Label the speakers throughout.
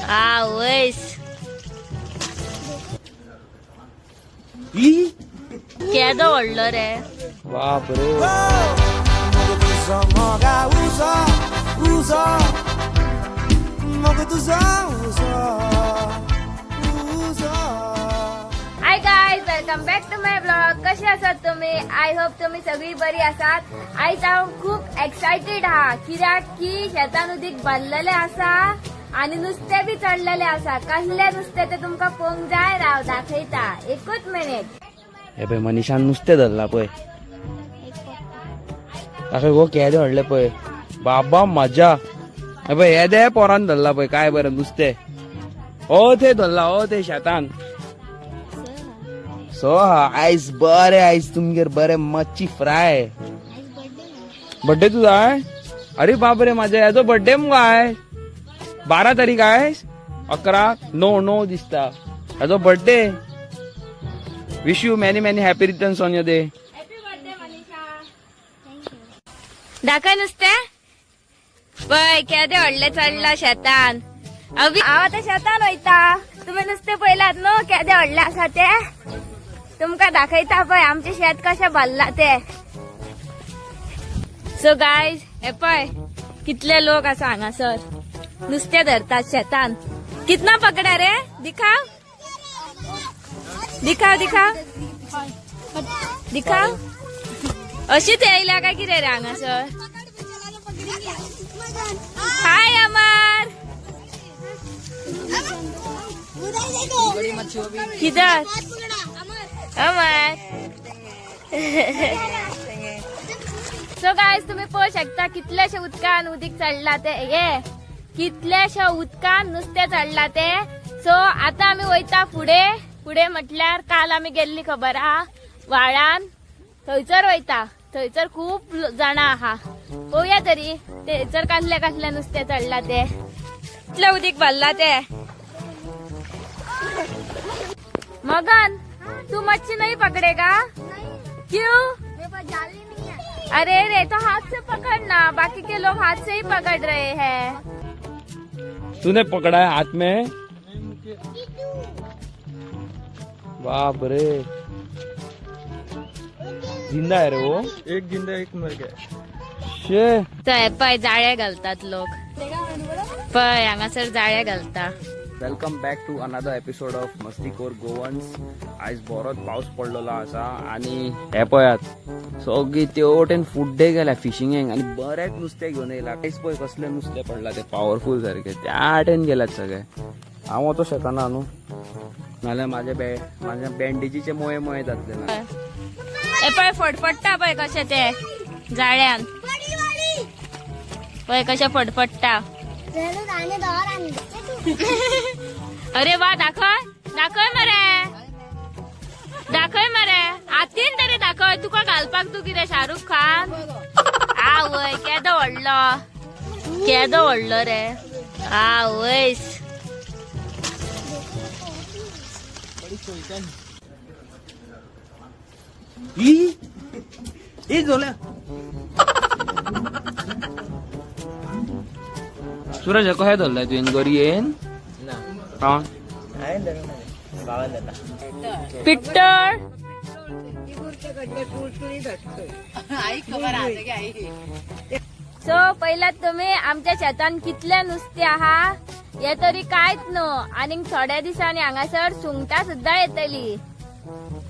Speaker 1: आवयस, केदो व्हडलो रे.
Speaker 2: बाप रे.
Speaker 1: Hi guys, welcome back to my blog. कसे आसात तुम्ही? I hope तुम्ही सगळी बरी आसात. आयज हांव खूप एक्सायटेड आहा, कित्याक की शेतान उदीक भरलेलें आसा आणि नुस्तें बी चडलेलें आसा. कसलें नुस्तें तें तुमकां पळोवंक जाय? राव, दाखयता, एकूच मिनीट.
Speaker 2: हे पळय, मनीषान नुस्तें धरला पळय. दाखय गो, केदे व्हडले पळय बाबा, मजा. हे पळय, येदे पोरान धरला पळय. काय बरं नुस्तें. ओ, ते धरला, ओ ते शेतान. सो हा आयज बरें, आयज तुमगेर बरें मच्छी फ्राय. बड्डे तुझा आहे? अरे बापरे, माझ्या याचो बड्डे मुगो आयज. 12 तारीख आयज, 11 णव णव दिसता हेजो birthday. Wish you many many happy returns on your day.
Speaker 1: Happy birthday Manisha. दाखय नुस्तें. पळय, केदे व्हडलें चडला शेतान. अभी हांव आतां शेतान वयता. तुमी नुस्तें पळयलात न्हू, केदे व्हडलें आसा ते? तुमकां दाखयता, पळय आमचें शेत कशें भरलां ते. सो गायज, हे पळय, कितले लोक आसा हांगासर, नुस्तें धरतात शेतान. कितना पकडा रे? दिखाव, दिखाव, दिखाव, दिखाव. अशीच येयल्या काय कितें रे हांगासर? हाय अमर. किधर अमर? सो गायज, तुम्ही पळोवंक शकता कितल्याशे उदकान उदीक चडला ते. हे कितल्याशा उदकान नुस्तें चडला ते. सो आता आमी वयता फुडें. फुडें म्हटल्यार काल आमी गेल्ली खबर आहा व्हाळान, थंयसर वयता. थंयसर खूब जाणां आहा. पळोवया तरी थंयसर कसलें कसलें नुस्तें चडला ते, कितलें उदीक भरला ते. मगन, तू मच्छी नहीं पकड़ेगा? क्यों? अरे रे, तो हाथ से पकड़ना. बाकी के लोग हाथ से ही पकड़ रहे हैं.
Speaker 2: तूने पकड़ा है हाथ में? बाप रे, जिंदा है रे वो.
Speaker 3: एक जिंदा, एक मर गया.
Speaker 2: शे.
Speaker 1: तर पळय, जाळे घालतात लोक. पळय, हांगासर जाळे घालता.
Speaker 2: Welcome back to another episode of Mastikhor Goans. आयज बरोच पावस पडलेलो आसा आणि हे पळयात, सगळी ते वटेन फुड्डे गेल्या फिशिंगेक आणि बरेच नुस्तें घेवन येयला. आयज पळय कसलें नुस्तें पडलां तें, पावरफूल सारकें. त्या वटेन गेल्यात सगळे. हांव वचों शकना न्हू, नाल्यार म्हाज्या बँडेजीचे मोये मोये जातले ना.
Speaker 1: हे पळय, फडफडटा पळय कशें ते जाळ्यान. पळय कशें फडफडटा. अरे वा, दाखय, दाखय मरे, दाखय मरे. हातीन तरी दाखय. तुका घालपाक तूं कितें शाहरुख खान? आवय, केदो व्हडलो, केदो व्हडलो रे. आवयस.
Speaker 2: E E झोल्या. सुरज, हे कशें धरलें तुवें गरयेन? हा.
Speaker 1: पिट्टळ. सो पयलात तुम्ही आमच्या शेतान कितले नुस्तें आहा. हे तरी कांयच न्हू, आनीक थोड्या दिसांनी हांगासर सुंगटां सुद्दां येतली.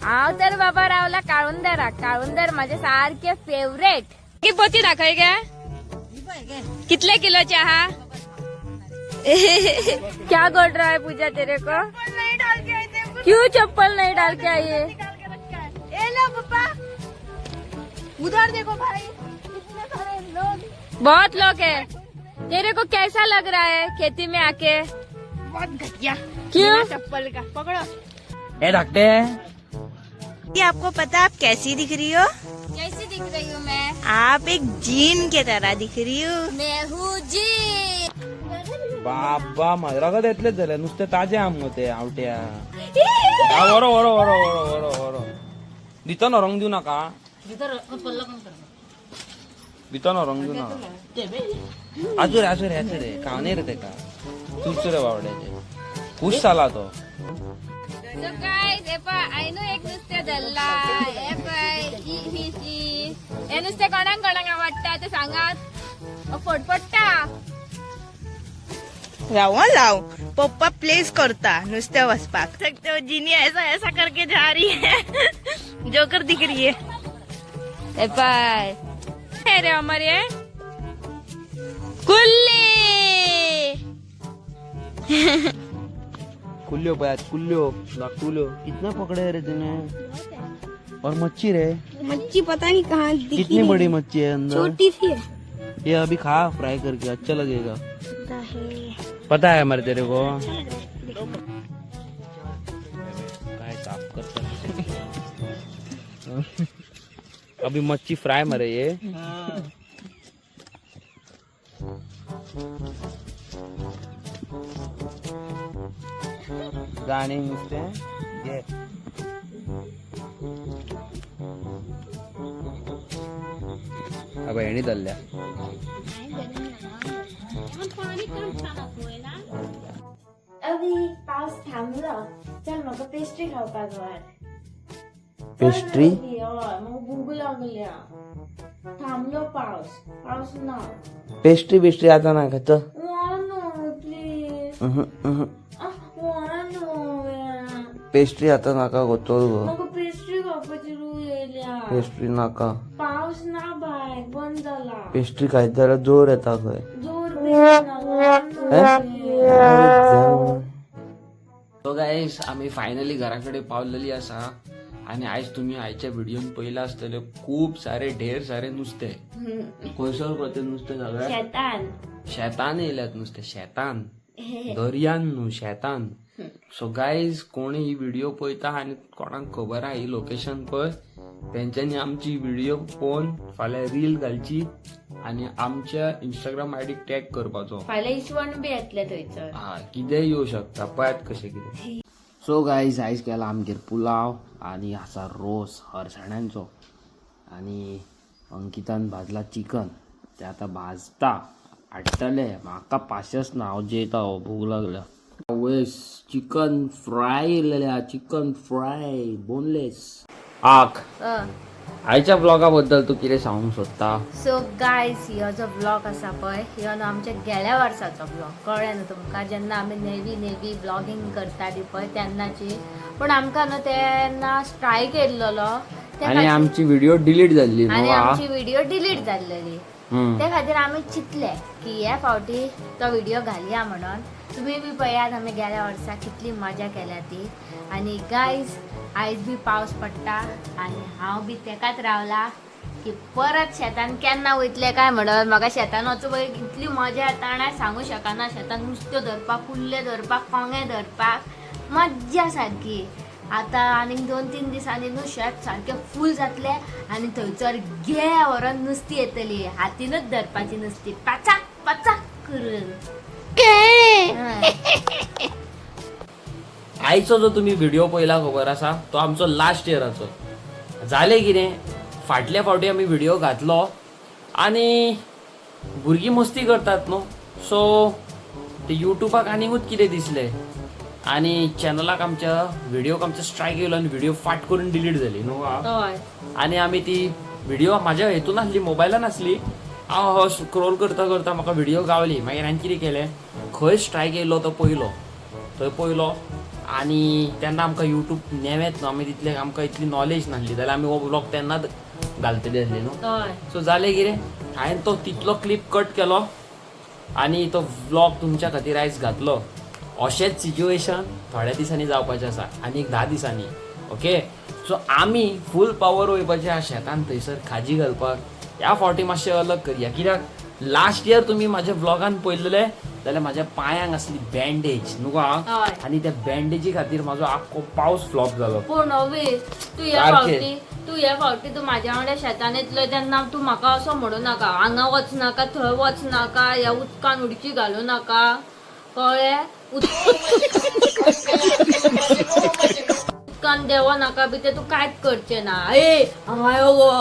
Speaker 1: हांव तर बाबा रावला काळुंदराक. काळुंदर माझे सारखे फेवरेट. की पोती दाखय गे, कितले किलोचे आहा? क्या गोल रहा है पूजा तेरे को? क्यों चप्पल नहीं डाल के आई है?
Speaker 4: ए लो पापा, उधर देखो भाई, कितने सारे लोग.
Speaker 1: बहुत लोग हैं. तेरे को कैसा लग रहा है खेती में आके?
Speaker 4: बहुत घटिया.
Speaker 1: क्यों?
Speaker 4: बिना चप्पल का पकड़ो.
Speaker 2: हे धाकटे.
Speaker 5: ये आपको पता है आप कैसी दिख रही हो?
Speaker 1: कैसी दिख रही हूँ मैं?
Speaker 5: आप एक जीन के तरह दिख रही हो.
Speaker 1: मैं हूँ जी.
Speaker 2: बाबा, म्हाजें रगत येतलेच जाल्यार नुस्तें ताजें आहा मुगो तें आवट्या. वरो वरो वरो वरो वरो वरो. भितर व्हरोंक दिवं नाका, भितर व्हरोंक दिवं नाका. आजूर आजूर, हेच रे, खावने रे तेका. चुरचुरे बावड्याचे खुश जाला तो.
Speaker 1: सो गायज, हे पळय आयनू एक नुस्तें धरला. हे पळय ही ही ही हे नुस्तें कोणाक कोणाक आवडटा ते सांगात. फटफट्टा.
Speaker 5: राव लाव, पप्पा प्लेस करता नुस्ते वचपाक. सकते हो, जिनी ऐसा ऐसा करके जा रही है, जोकर दिख रही है.
Speaker 1: हे पळय हे रे अमर, हे कुल्ली.
Speaker 2: कुल्ल्यो पळयात, कुल्ल्यो धाकटुल्यो. कितना पकडे रे तूने? और मच्छी रे?
Speaker 4: मच्छी पता नहीं कहाँ दिखी.
Speaker 2: कितनी बड़ी मच्छी है अंदर?
Speaker 4: छोटी सी है.
Speaker 2: ये अभी खा, फ्राई करके अच्छा लगेगा.
Speaker 4: पता है.
Speaker 2: पता है मरे तेरे को. काय साफ करता अभी मच्छी फ्राय मरे ये. गाणे नुसते घे. अबे हेणी धरल्या.
Speaker 1: अभी पावस थांबलो, चल म्हाका पेस्ट्री खावपाक व्हर.
Speaker 2: पेस्ट्री?
Speaker 1: हय, म्हाका भूक लागल्या. थांबलो पावस, पावस ना.
Speaker 2: पेस्ट्री बिस्ट्री आता ना खात.
Speaker 1: No please.
Speaker 2: पेस्ट्री आता नाका गो.
Speaker 1: म्हाका पेस्ट्री खावपाची रूय येयल्या.
Speaker 2: पेस्ट्री नाका.
Speaker 1: पावस ना भायर, बंद जाला.
Speaker 2: पेस्ट्री खायत जाल्यार जोर येता खंय.
Speaker 1: जोर ना.
Speaker 2: सो गायस, आमी फायनली घरा कडेन पावलेली आसा आनी आयज तुमी आयच्या व्हिडियोन पयला आसतले खूब सारे ढेर सारे नुस्ते. खंयसर गो ते नुस्ते सगळे?
Speaker 1: शेतान.
Speaker 2: शेतान येयल्यात नुस्ते, शेतान, दर्यान न्हू, शेतान. सो गायज, कोणी ही व्हिडिओ पळयता आनी कोणाक खबर आहा ही लोकेशन पळय, तेंच्यांनी आमची व्हिडिओ पळोवन फाल्यां रील घालची आनी आमच्या इंस्टाग्राम आयडीक टॅग करपाचो.
Speaker 1: फाल्यां इसवण बी येतले थंयसर.
Speaker 2: हा, कितेंय येवं शकता, पळयात कशें कितें. सो गायज, आयज केला आमगेर पुलाव आनी आसा रोस हरसाण्यांचो आनी अंकितान भाजला चिकन. ते आतां भाजता, हाडटले. म्हाका पाशेच ना, हांव जेयता हो, भूक लागल्या. वेस चिकन फ्राय येयलेलें, चिकन फ्राय बोनलेस. आक आयच्या ब्लॉगा बद्दल तूं कितें सांगूंक सोदता?
Speaker 1: सो गायज, हो जो ब्लॉग आसा पळय, ह्यो न्हू आमच्या गेल्या वर्साचो ब्लॉग, कळ्ळें न्हू तुमकां? जेन्ना आमी नेवी नेवी ब्लॉगींग करताली पळय तेन्नाची. पूण आमकां न्हू तेन्ना स्ट्रायक येयल्लोलो.
Speaker 2: आनी आमची व्हिडिओ डिलीट जाल्ली
Speaker 1: आनी
Speaker 2: न्हू.
Speaker 1: आमची व्हिडिओ डिलीट जाल्लेली. ते खातीर आमी चिंतले की हे फावटी तो व्हिडिओ घालया म्हणून. तुमी बी पळयात आमी गेल्या वर्सा कितली मजा केल्या ती. आनी गायज, आयज बी पावस पडटा आनी हांव बी तेकाच रावला की परत शेतान केन्ना वयतले काय म्हणून. म्हाका शेतान वचूं पळय इतली मजा येता आनी सांगू शकना. शेतान नुस्त्यो धरपाक, कुल्ल्यो धरपाक, कोंगे धरपाक मज्जा सारकी. आतां आनीक 2-3 दिसांनी न्हू शेत सारकें फूल जातलें आनी थंयसर घे व्हरोन नुस्तीं येतली, हातीनूच धरपाची नुस्तीं, पाचाक पाचाक करून.
Speaker 2: आयचो जो तुमी व्हिडिओ पळयला खबर आसा, तो आमचो लास्ट इयराचो. जालें कितें, फाटल्या फावटी आमी व्हिडिओ घातलो आनी भुरगीं मस्ती करतात न्हू, सो ते युट्यूबाक आनीकूच कितें दिसलें आनी चॅनलाक आमच्या व्हिडिओक आमच्या स्ट्रायक येयलो आनी व्हिडिओ फाट करून डिलीट जाली न्हू.
Speaker 1: हय.
Speaker 2: आनी आमी ती व्हिडिओ म्हाज्या हेतून आसली, मोबायलान आसली. हांव हो स्क्रोल करता करता म्हाका व्हिडिओ गावली. मागीर हांवें कितें केलें, खंय स्ट्रायक येयलो तो पयलो, थंय पयलो. आनी तेन्ना आमकां युट्यूब नेवेत न्हू, आमी तितले आमकां इतली नॉलेज नासली, जाल्यार आमी हो ब्लॉग तेन्नाच घालतली आसली न्हू.
Speaker 1: हय.
Speaker 2: सो जालें कितें, हांवें तो तितलो क्लिप कट केलो आनी तो व्लॉग तुमच्या खातीर आयज घातलो. अशेंच सिच्युएशन थोड्या दिसांनी जावपाचें आसा, आनी एक 10 दिसांनी. ओके, सो आमी फूल पावर वयपाचें आहा शेतान थंयसर खाजी घालपाक. ह्या फावटी मातशें अलग करया, कित्याक लास्ट इयर तुमी म्हाज्या व्लॉगान पळयल्ले जाल्यार म्हाज्या पांयांक आसली बँडेज न्हू गो.
Speaker 1: हय.
Speaker 2: आनी त्या बँडेजी खातीर म्हाजो आख्खो पावस फ्लॉप जालो.
Speaker 1: पूण अवी, तूं ह्या
Speaker 2: सारकें.
Speaker 1: फावटी, तूं ह्या फावटी तूं म्हाज्या वांगडा शेतान येतलो तेन्ना तूं म्हाका असो म्हणू नाका, हांगा वच नाका, थंय वच नाका, ह्या उदकान उडकी घालूं नाका, कळ्ळें? उदकान देंवो नाका बी तें तूं कांयच करचें ना. ए हांगा यो गो,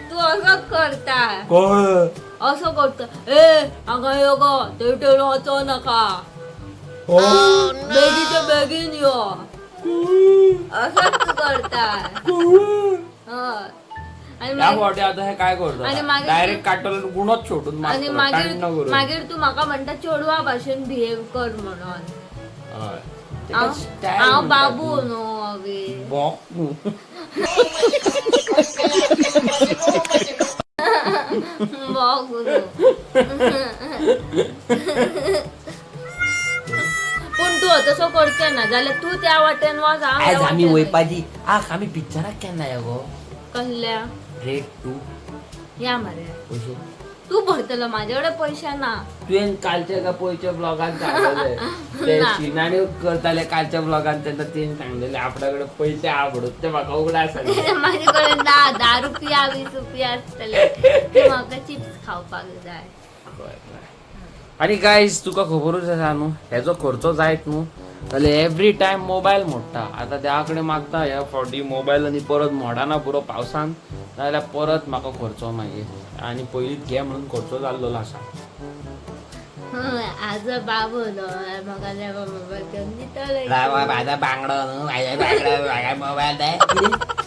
Speaker 1: तूं असो करता, असो करता. ए हांगा यो गो, थंय थंय वचो नाका. बेगीच्या बेगीन यो. असंच तू करता. हय. आणि
Speaker 2: ह्या
Speaker 1: मागीर
Speaker 2: फावटी आता हे काय करतो?
Speaker 1: आणि मागीर
Speaker 2: डायरेक्ट काटल गुणच सोडून
Speaker 1: आणि
Speaker 2: मारतलो,
Speaker 1: मागीर
Speaker 2: कांड करून.
Speaker 1: मागीर तू म्हाका म्हणटा चेडवा भाशेन बिहेव कर म्हणून.
Speaker 2: हय. तेका
Speaker 1: हांव
Speaker 2: style
Speaker 1: हांव
Speaker 2: म्हणटात
Speaker 1: बाबू
Speaker 2: न्हू.
Speaker 1: न्हू अवी.
Speaker 2: बॉक न्हू.
Speaker 1: बॉक न्हू. पूण तूं तसो करचें ना जाल्यार तूं त्या वाटेन वच, हांव ह्या
Speaker 2: आयज आमी
Speaker 1: वाटेन वयता.
Speaker 2: वयपाची आख आमी पिक्चराक केन्ना या गो?
Speaker 1: कसल्या?
Speaker 2: रेड 2.
Speaker 1: या मरे.
Speaker 2: पयशे
Speaker 1: तूं भरतलो, म्हाजे कडेन पयशे ना.
Speaker 2: तुवें कालच्या का पयच्या ब्लॉगान सांगलेले ते
Speaker 1: ना.
Speaker 2: शिनाणी करताले कालच्या ब्लॉगान, तेन्ना तेणी सांगलेले आपल्या कडेन पयशे आहा म्हणून, ते म्हाका उगडास जाले.
Speaker 1: म्हाजे कडेन ना, 10 रुपया 20 रुपया आसतले. तूं म्हाका चिप्स खावपाक जाय.
Speaker 2: आनी गायज तुका खबरूच आसा न्हू हेजो खर्चो जायत न्हू जाल्यार एवरी टायम मोबायल मोडटा. आतां देवा कडेन मागता ह्या फावटी मोबायल आनी परत मोडना पुरो पावसान, नाजाल्यार परत म्हाका खर्चो मागीर. आनी पयलींच घे म्हणून खर्चो जाल्लो आसा.
Speaker 1: आज बाबू न्हू म्हाका नेवो मोबायल घेवन दितलो.
Speaker 2: माझा बांगडो न्हू, माझ्या बांगडो, म्हाका मोबायल जाय.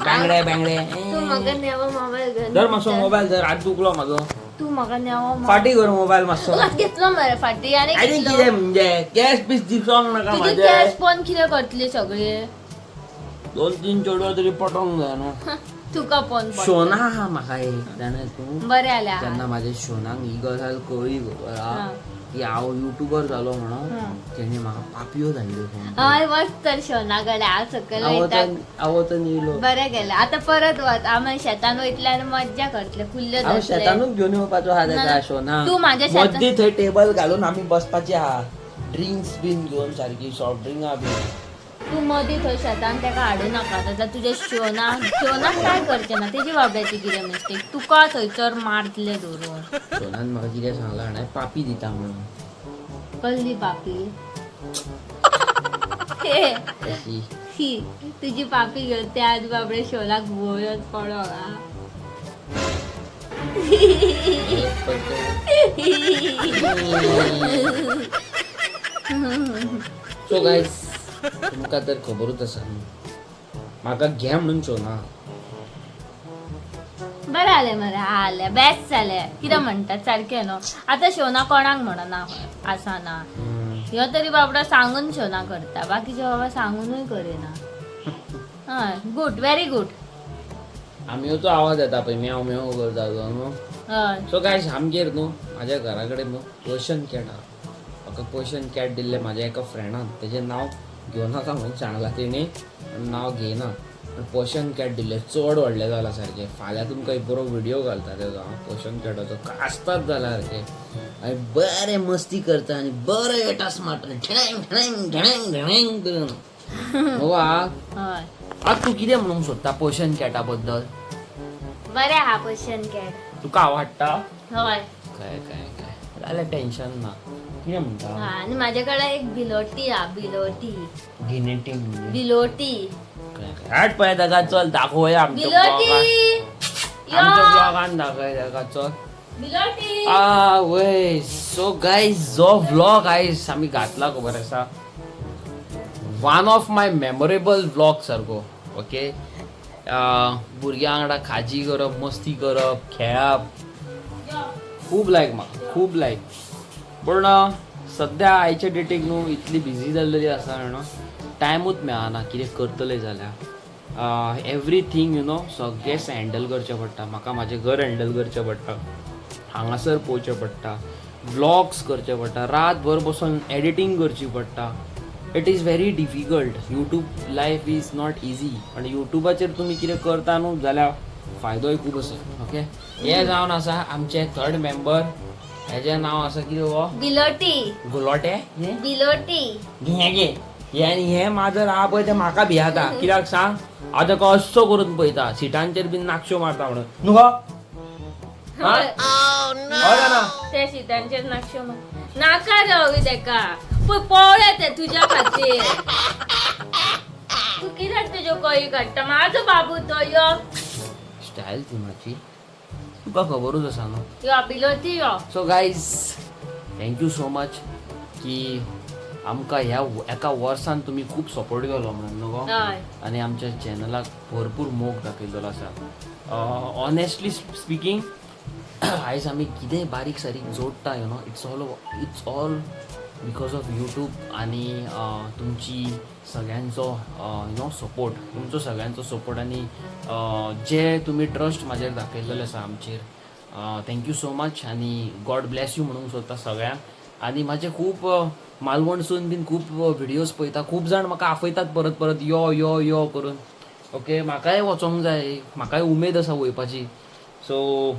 Speaker 2: बांगडे बांगडे.
Speaker 1: तूं म्हाका नेवो मोबायल घेवन
Speaker 2: धर मातसो
Speaker 1: दितलो.
Speaker 2: मोबायल धर, हात दुखलो म्हाजो.
Speaker 1: तूं म्हाका नेवो मोबायल.
Speaker 2: फाटी कर मोबायल मातसो.
Speaker 1: तुका घेतलो मरे फाटी आनी
Speaker 2: आनी
Speaker 1: घेतलो.
Speaker 2: कितें म्हणजे कॅश बीस दिसोंक नाका
Speaker 1: तुजी
Speaker 2: म्हाजे.
Speaker 1: कॅश पोन कितें करतली सगळी?
Speaker 2: 2-3 चेडवां तरी पटोंक जाय न्हू.
Speaker 1: तुका पोन पडटलें.
Speaker 2: शोना आहा म्हाका एक जाणा तूं,
Speaker 1: बरें जालें.
Speaker 2: जेन्ना म्हाजे शोनाक ही गजाल कळ्ळी खबर आहा
Speaker 1: हा.
Speaker 2: की हांव युट्यूबर जालो म्हणून,
Speaker 1: हा.
Speaker 2: तेणे म्हाका पापयो धाडल्यो फोन.
Speaker 1: हय वच तर शोना कडेन, हांव सकयल वयता.
Speaker 2: आवतन येयलो.
Speaker 1: बरें गेलें आतां परत वच. आमी शेतान वयतले आनी मज्जा करतले, कुल्ल्यो
Speaker 2: हांव
Speaker 1: धरतले.
Speaker 2: शेतानूच घेवन येवपाचो आहा
Speaker 1: ना,
Speaker 2: तेका शोना.
Speaker 1: तूं म्हाज्या शेतान-
Speaker 2: मद्दी थंय टेबल घालून आमी बसपाची आहा, ड्रिंक्स बीन घेवन, सारकी सॉफ्ट ड्रिंकां बीन.
Speaker 1: तूं मदीं थंय शेतान तेका हाडूं नाका, जाल्यार तुजें शोना शोनाक काय करचें ना, तेजी बाबड्याची कितें मिस्टेक, तुका थंयसर मारतले धरून.
Speaker 2: शोनान म्हाका कितें सांगलां जाणा, पापी दिता म्हणून.
Speaker 1: कसली पापी? हे,
Speaker 2: अशी
Speaker 1: ही तुजी पापी घेवन त्या आज बाबडे शोलाक भोंवत पडो आ.
Speaker 2: सो गायज तुमकां तर खबरूच आसा न्हू म्हाका घे म्हणून शोना.
Speaker 1: बरें जालें मरे, आलें बेस्ट जालें. कितें म्हणटात सारकें न्हू. आतां शोना कोणाक म्हणना आसना, ह्यो तरी बाबडो सांगून शोना करता, बाकीचे बाबा सांगूनूय करिना. हय, गुड, व्हेरी गुड.
Speaker 2: आमयोचो आवाज येता पळय, म्याव म्याव करता तो न्हू.
Speaker 1: हय.
Speaker 2: सो गायज आमगेर न्हू म्हाज्या घरा कडेन न्हू पर्शियन कॅट आहा. म्हाका पर्शियन कॅट दिल्लें म्हाज्या एका फ्रेंडान, तेजें नांव घेवं नाका म्हणून सांगलां तेणी, नांव घेयना. पर्शियन कॅट दिल्लें, चड व्हडलें जालां सारकें. फाल्यां तुमकां एक बरो व्हिडियो घालता तेजो हांव, पर्शियन कॅटाचो कास्ताद जाला सारकें. आनी बरें मस्ती करता आनी बरें येटास मारता ढेंग ढेंग ढेंग ढेंग करून. हो आ.
Speaker 1: हय.
Speaker 2: आतां तूं कितें म्हणूंक सोदता पर्शियन कॅटा बद्दल?
Speaker 1: बरें आहा पर्शियन कॅट.
Speaker 2: तुका आवडटा?
Speaker 1: हय.
Speaker 2: काय काय काय जाल्यार टेन्शन ना. कितें म्हणटा?
Speaker 1: आनी म्हाजे कडेन एक बिलोटी आहा, बिलोटी.
Speaker 2: गिनेटी म्हणजे
Speaker 1: बिलोटी.
Speaker 2: काय काय हाड पळय ताका, चल दाखोवया आमच्या ब्लॉगान.
Speaker 1: बिलोटी,
Speaker 2: आमच्या
Speaker 1: यो
Speaker 2: ब्लॉगान दाखय ताका, चल.
Speaker 1: बिलोटी.
Speaker 2: आ वय. सो गायज जो व्लॉग आयज आमी घातला खबर आसा, one of my memorable vlog सारको. ओके, भुरग्यां वांगडा खाजी करप, मस्ती करप, खेळप, खूब लायक म्हाका, खूब लायक. पूण सद्या आयच्या डेटीक न्हू इतली बिजी जाल्लेली आसा न्हू, टायमूच मेळना कितें करतले जाल्यार. एवरीथींग you know सगळेंच हँडल करचें पडटा म्हाका. म्हाजें घर हँडल करचें पडटा, हांगासर पळोवचें पडटा, व्लॉग्स करचे पडटा, रातभर बसून एडिटींग करची पडटा. It is very difficult. YouTube life is not easy. आनी युट्यूबाचेर तुमी कितें करता न्हू जाल्यार फायदोय खूब आसा. ओके, हे जावन आसा आमचे थर्ड मेंबर, हेजें नांव आसा कितें हो?
Speaker 1: बिलोटी.
Speaker 2: गुलोटे.
Speaker 1: बिलोटी.
Speaker 2: हे घे हे. आनी हें माजर आहा पळय तें म्हाका भियाता, कित्याक सांग? हांव ताका अस्सो करून पळयता, सिटांचेर बीन नाकश्यो मारता म्हणून न्हू गो? हय ना?
Speaker 1: त्या शितांचेर नाकश्यो नाका रे अवी तेका, पळय पळय ते तुज्या खातीर. तूं कित्याक तुज्यो कळी काडटा? म्हाजो बाबू तो, यो.
Speaker 2: स्टायल ती म्हाजी, तुका खबरूच आसा न्हू.
Speaker 1: यो बिलोटी यो.
Speaker 2: So guys, thank you so much की आमकां ह्या एका वर्सान तुमी खूब सपोर्ट केलो म्हणून न्हू गो.
Speaker 1: हय.
Speaker 2: आनी आमच्या चॅनलाक भरपूर मोग दाखयल्लो आसा. ऑनेस्टली स्पिकींग, आयज आमी कितेंय बारीक सारीक जोडटा, it's all because of YouTube आनी तुमची सगळ्यांचो you know support, तुमचो सगळ्यांचो सपोर्ट आनी जे तुमी ट्रस्ट म्हाजेर दाखयल्लेले आसा आमचेर, thank you so much आनी गॉड ब्लॅस you म्हणूंक सोदता सगळ्यांक. आनी म्हाजे खूब मालवणसून बीन खूब व्हिडियोज पळयता. खूब जाण म्हाका आफयतात परत परत, यो यो यो करून. ओके, म्हाकाय वचोंक जाय, म्हाकाय उमेद आसा वयपाची. सो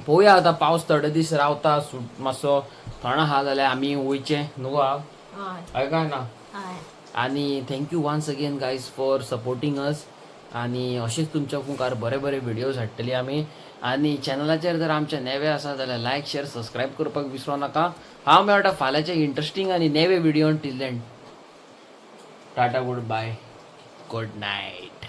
Speaker 2: पळोवया आतां पावस थोडे दीस रावता, मातसो थंड आहा जाल्यार आमी वयचें न्हू गो.
Speaker 1: हय.
Speaker 2: हय काय ना?
Speaker 1: हय.
Speaker 2: आनी thank you once again, guys, for supporting us. आनी अशेंच तुमच्या मुखार बरे बरे व्हिडियोज हाडटली आमी. आनी चॅनलाचेर जर आमचे नवे आसा जाल्यार लायक, शेअर, सबस्क्रायब करपाक विसरो नाका. हांव मेळटा फाल्यांचे इंट्रस्टींग आनी नवे video. Till then, tata, good bye, good night.